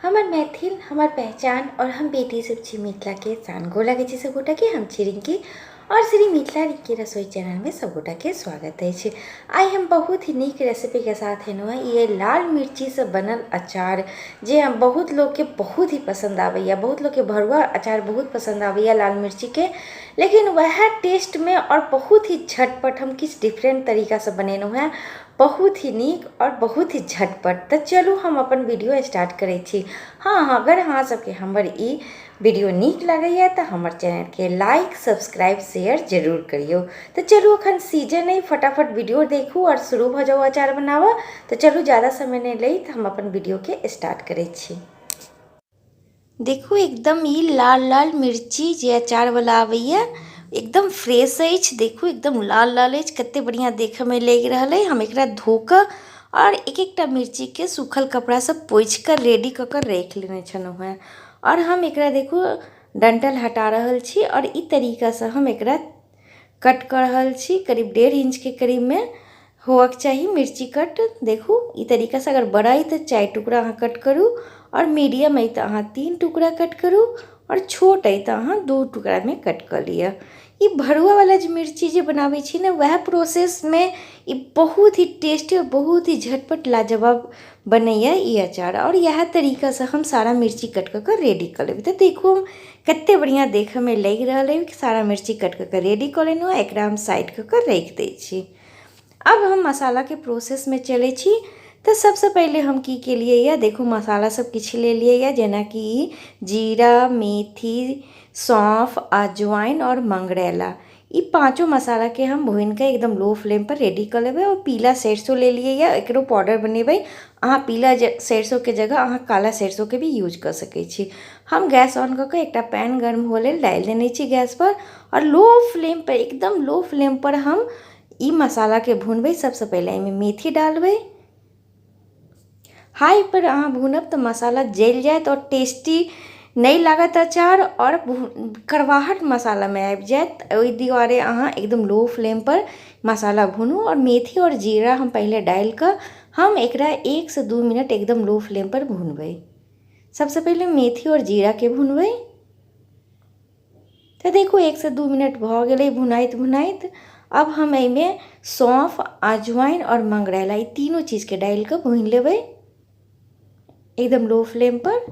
हमर मैथिल हमर पहचान और हम बेटी सब छी मिथिला के शान। गोर लागै छी सब गोटा के। हम छी रिंकी और श्री मिथिला रिंकी रसोई चैनल में सब गोटा के स्वागत अछि। आइ हम बहुत ही नीक रेसिपी के साथ एलहुँ हँ। ई लाल मिर्ची से बनल अचार जे हम बहुत लोग के बहुत ही पसंद आबैया, बहुत लोग के भरुआ अचार बहुत पसंद आबैया लाल मिर्ची के, लेकिन वएह टेस्ट में और बहुत ही झटपट हम किछु डिफरेंट तरीका से बनेलहुँ हँ, बहुत ही नीक और बहुत ही झटपट। तऽ चलू हम अपन वीडियो स्टार्ट करै छी। हाँ, अगर अहाँ सबके हमर ई वीडियो नीक लागैए तऽ हमर चैनलके लाइक सब्सक्राइब शेयर जरूर करियौ। तऽ चलू अखन सीजन अइ, फटाफट वीडियो देखू और शुरू भऽ जाउ अचार बनाबऽ। तऽ चलू ज़्यादा समय नहि लैत हम अपन वीडियोके स्टार्ट करै छी। देखू एकदम ई लाल लाल मिर्ची जे अचार वाला आबैया एकदम फ्रेश अछि। देखू एकदम लाल लाल अछि, कते बढ़िया देखऽ में लागि रहल अइ। हम एकरा धो कऽ और एक एकटा मिर्ची के सूखल कपड़ा से पोछि कऽ रेडी कऽ कऽ राखि लेने छलहुँ हेँ। और हम एकरा देखू डंठल हटा रहल छी और ई तरीका से हम एकरा कट कऽ रहल छी। करीब 1.5 इंच के करीब में होअके चाही मिर्ची कट। देखू ई तरीकासँ अगर बड़ा अइ तऽ 4 टुकड़ा अहाँ कट करू, आओर मीडियम अइ तऽ अहाँ 3 टुकड़ा कट करू, आओर छोट अइ तऽ अहाँ 2 टुकड़ामे कट कऽ लिअ। ई भरुआवला जे मिर्ची जे बनाबै छी ने, वएह प्रोसेसमे ई बहुत ही टेस्टी आओर बहुत ही झटपट लाजवाब बनैए ई अचार। आओर इएह तरीकासँ हम सारा मिर्ची कट कऽ कऽ रेडी कऽ लेबै। तऽ देखू हम कते बढ़िआँ देखऽमे लागि रहल अइ। सारा मिर्ची कट कऽ कऽ रेडी कऽ लेलहुँ, एकरा हम साइड कऽ कऽ राखि दै छी। अब हम मसालाके प्रोसेसमे चलै छी। तऽ सबसँ पहिले हम की केलियै यऽ, देखू मसाला सब किछु लेलियै यऽ, जेनाकि जीरा, मेथी, सौंफ, अजवाइन आओर मंगरैला। ई पाँचो मसालाके हम भूनिके एकदम लो फ्लेम पर रेडी कऽ लेबै। आओर पीला सरिसो लेलियै यऽ, एकरो पाउडर बनेबै। अहाँ पीला सरिसोके जगह अहाँ काला सरिसोके भी यूज कऽ सकै छी। हम गैस ऑन कऽ कऽ एकटा पैन गर्म हुअ लेल डालि देने छी गैस पर, आओर लो फ्लेम पर, एकदम लो फ्लेम पर हम ई मसालाके भुनबै। सबसँ पहिले एहिमे मेथी डालबै। हाई पर अहाँ भुनब तऽ मसाला जलि जायत आओर टेस्टी नहि लागत अचार, आओर कड़वाहट मसालामे आबि जायत। ओहि दुआरे अहाँ एकदम लो फ्लेम पर मसाला भुनू। आओर मेथी आओर जीरा हम पहिले डालि कऽ हम एकरा 1 से 2 मिनट एकदम लो फ्लेम पर भुनबै। सबसँ पहिले मेथी आओर जीराके भुनबै। तऽ देखू 1 से 2 मिनट भऽ गेलै भुनाइत भुनाइत। अब हम एहिमे सौंफ, अजवाइन आओर मंगरैला ई तीनों चीजके डालि कऽ भुनि लेबै एकदम लो फ्लेम पर।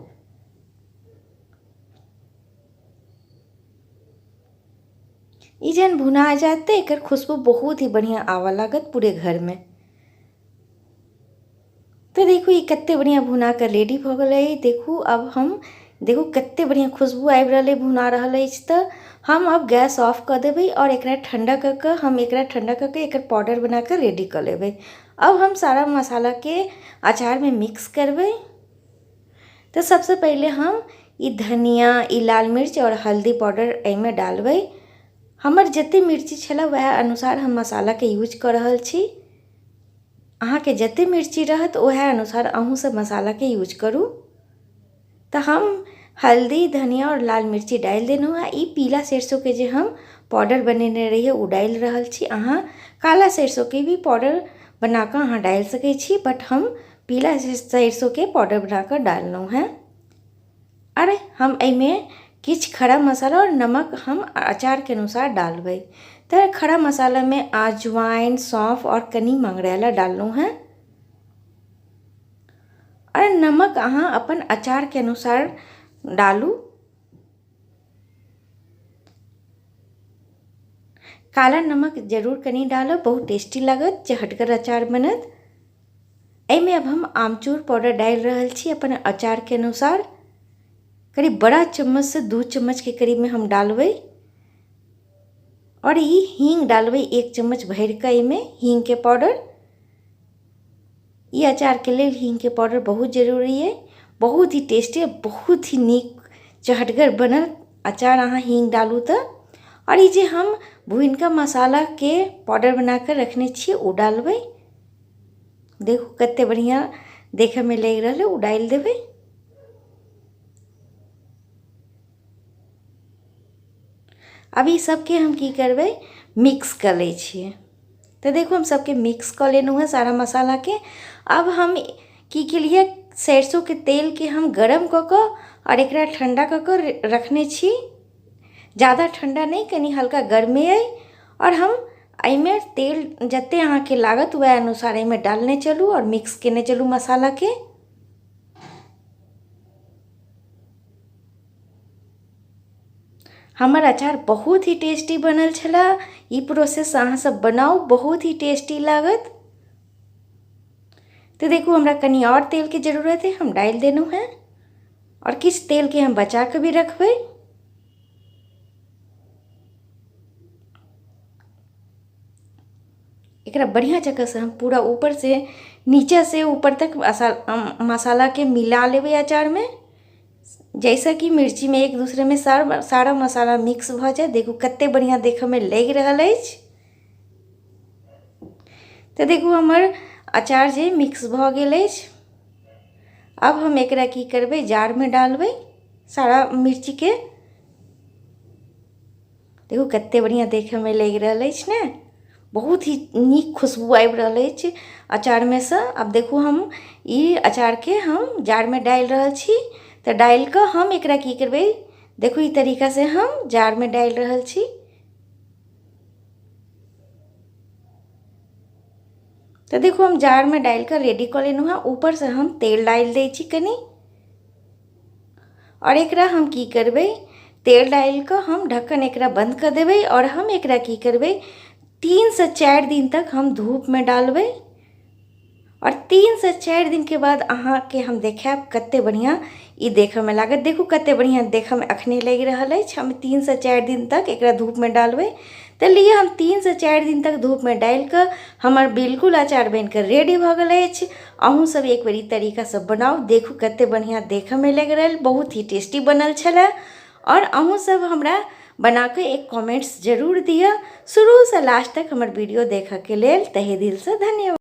ई जहन भुना जायत तऽ एकर खुशबू बहुत ही बढ़िआँ आबऽ लागत पूरे घरमे। तऽ देखू ई कते बढ़िआँ भुना कऽ रेडी भऽ गेलै। देखू अब हम देखू कते बढ़िआँ खुशबू आबि रहल अइ भुना रहल अछि। तऽ हम अब गैस ऑफ कऽ देबै आओर एकरा ठण्डा कऽ कऽ हम एकरा ठण्डा कऽ कऽ एकर पाउडर बना कऽ रेडी कऽ लेबै। अब हम सारा मसालाके अचारमे मिक्स करबै। तऽ सबसँ पहिले हम ई धनिया, ई लाल मिर्च आओर हल्दी पाउडर एहिमे डालबै। हमर जते मिर्ची छलै वएह अनुसार हम मसालाके यूज कऽ रहल छी। अहाँके जते मिर्ची रहत वएह अनुसार अहूँ सब मसालाके यूज करू। तऽ हम हल्दी, धनिया आओर लाल मिर्ची डालि देलहुँ हँ। ई पीला सरिसोके जे हम पाउडर बनेने रहियै ओ डालि रहल छी। अहाँ काला सरिसोके भी पाउडर बनाकऽ अहाँ डालि सकै छी, बट हम पीला सरिसोके पाउडर बनाकऽ डाललहुँ हँ। अरे हम एहिमे किछु खड़ा मसाला आओर नमक हम अचारके अनुसार डालबै। तऽ खड़ा मसालामे अजवाइन, सौंफ आओर कनि मंगरैला डाललहुँ हँ। आओर नमक अहाँ अपन अचारके अनुसार डालू। काला नमक जरूर कनि डालब, बहुत टेस्टी लागत, चहटगर अचार बनत। एहिमे अब हम आमचूर पाउडर डालि रहल छी अपन अचारके अनुसार। करीब बड़ा चम्मचसँ 2 चम्मचके करीबमे हम डालबै। आओर ई हींग डालबै 1 चम्मच भरिकऽ एहिमे हींगके पाउडर। ई अचारके लेल हींगके पाउडर बहुत जरूरी अइ। बहुत ही टेस्टी आओर बहुत ही नीक चहटगर बनल अचार अहाँ हींग डालू तऽ। आओर ई जे हम भुनिकऽ मसालाके पाउडर बनाकऽ रखने छियै ओ डालबै। देखू कते बढ़िआँ देखऽमे लागि रहल अइ, ओ डालि देबै। अब ई सबके हम की करबै, मिक्स कऽ लै छियै। तऽ देखू हम सबके मिक्स कऽ लेलहुँ हँ सारा मसालाके। अब हम की केलियै, सरिसोके तेलके हम गरम कऽ कऽ आओर एकरा ठण्डा कऽ कऽ रखने छी। ज़्यादा ठण्डा नहि, कनि हल्का गर्मे अइ। आओर हम एहिमे तेल जते अहाँके लागत वएह अनुसार एहिमे डालने चलू आओर मिक्स केने चलू मसालाके। हमर अचार बहुत ही टेस्टी बनल छलै। ई प्रोसेस अहाँ सब बनाउ, बहुत ही टेस्टी लागत। तऽ देखू हमरा कनि आओर तेलके जरूरत है, हम डालि देलहुँ हेँ आओर किछु तेलके हम बचा कऽ भी रखबै। एकरा बढ़िआँ जकाँसँ हम पूरा ऊपरसँ नीचाँ से ऊपर तक मसालाके मिला लेबै अचारमे, जाहिसँ कि मिर्चीमे एक दूसरेमे सारा मसाला मिक्स भऽ जाय। देखू कते बढ़िआँ देखऽमे लागि रहल अछि। तऽ देखू हमर अचार जे मिक्स भऽ गेल अछि। आब हम एकरा की करबै, जारमे डालबै सारा मिर्चीके। देखू कते बढ़िआँ देखऽमे लागि रहल अछि ने, बहुत ही नीक खुशबू आबि रहल अछि अचारमे सँ। आब देखू हम ई अचारके हम जारमे डालि रहल छी। तऽ डालि कऽ हम एकरा की करबै, देखू ई तरीकासँ हम जारमे डालि रहल छी। तऽ देखू हम जारमे डालि कऽ रेडी कऽ लेलहुँ हेँ। ऊपरसँ हम तेल डालि दै छी कनि आओर एकरा हम की करबै, तेल डालि कऽ हम ढक्कन एकरा बन्द कऽ देबै। आओर हम एकरा की करबै, 3 से 4 दिन तक हम धूपमे डालबै आओर 3 से 4 दिनके बाद अहाँके हम देखायब कते बढ़िआँ ई देखऽमे लागत। देखू कते बढ़िआँ देखऽमे अखने लागि रहल अछि। हम 3 से 4 दिन तक एकरा धूपमे डालबै। तऽ लिअ हम 3 से 4 दिन तक धूपमे डालि कऽ हमर बिल्कुल अचार बनि कऽ रेडी भऽ गेल अछि। अहूँ सब एक बेर ई तरीकासँ बनाउ, देखू कते बढ़िआँ देखऽमे लागि रहल, बहुत ही टेस्टी बनल छलै। आओर अहूँ सब हमरा बनाकऽ एक कमेंट्स जरूर दिअ। शुरूसँ लास्ट तक हमर वीडियो देखऽके लेल तहे दिलसँ धन्यवाद।